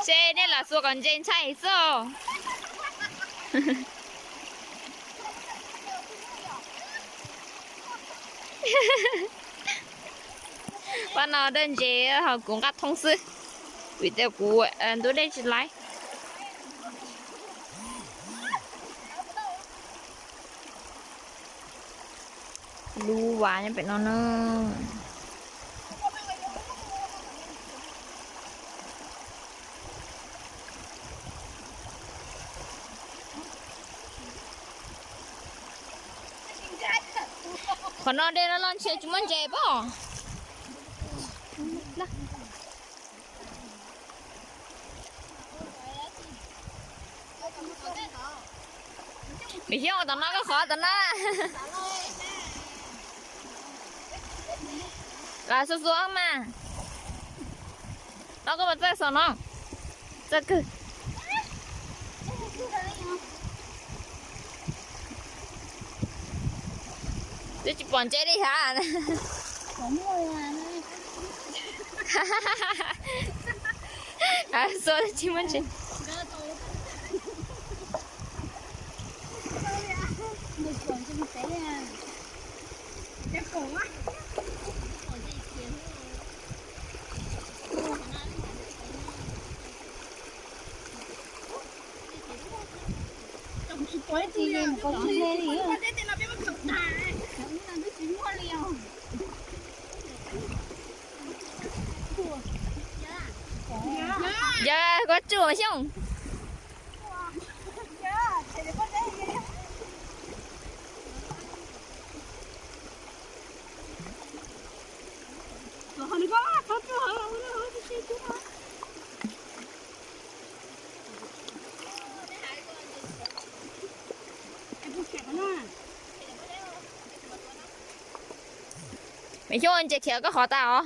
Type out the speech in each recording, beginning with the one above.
Ces nej lam xuas kom ntse ntshai xwb. Pab no dawb ntse, ho kuv nqa thoob xwb, vim tias kuv ntub dej tsis laib. Lub vas nyob pem no na. Qhov no de no los ntshe tsis muaj ntses pob. Vim xyov tom no koj qhov tom no. Los xuas xuas mas. No koj puas txawj xos no? Txawj kawg. Twb tsis pom ntses li hab. Xuas tsis muaj ntses. Yog koj tsuj xyooj. Me xyov ntses khiav koj qhov tas os.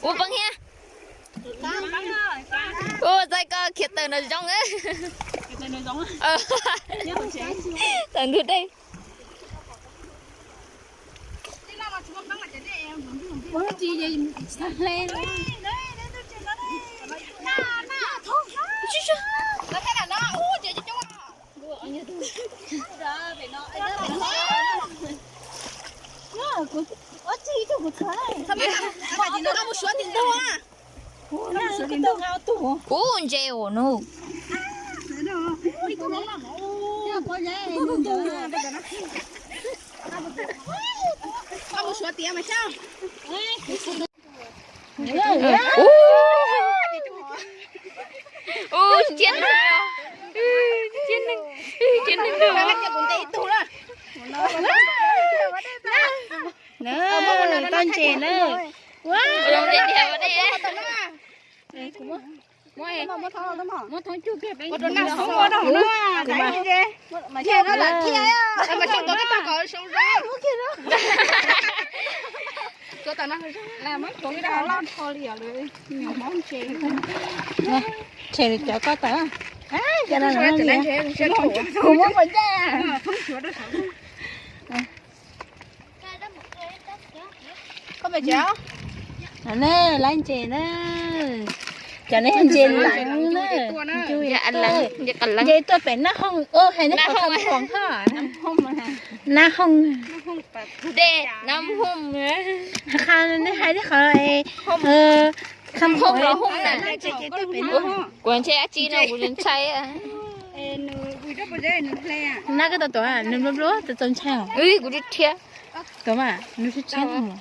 Ua poob thiab. Ua txaij koj khiav tawm nram zoov. Tawm ntug dej. Ub, ntses ua no. Ub, tsiab neeg, tsiab neeg, tsiab neeg. Tau ntses na. Tshem li cov koj tawm. Kuv muab pos ncaj. Koj me cov ne, laib ntses na. Cov ne ntses leev na. Ntses tuaj pem Nab Hooj, hais nej qhov Kham Phoom hab. Nab Hooj. Dej Nab Hooj. Qha nej hais nej qhov Kham Phoom los Hooj na. Kuv ntshai dab tsi no kuv ntshai. Nab koj tau tuav nws nplua nplua tau txaus ntshai. Kuv twb thiab. Tuav mas nws tshiab tshiab no.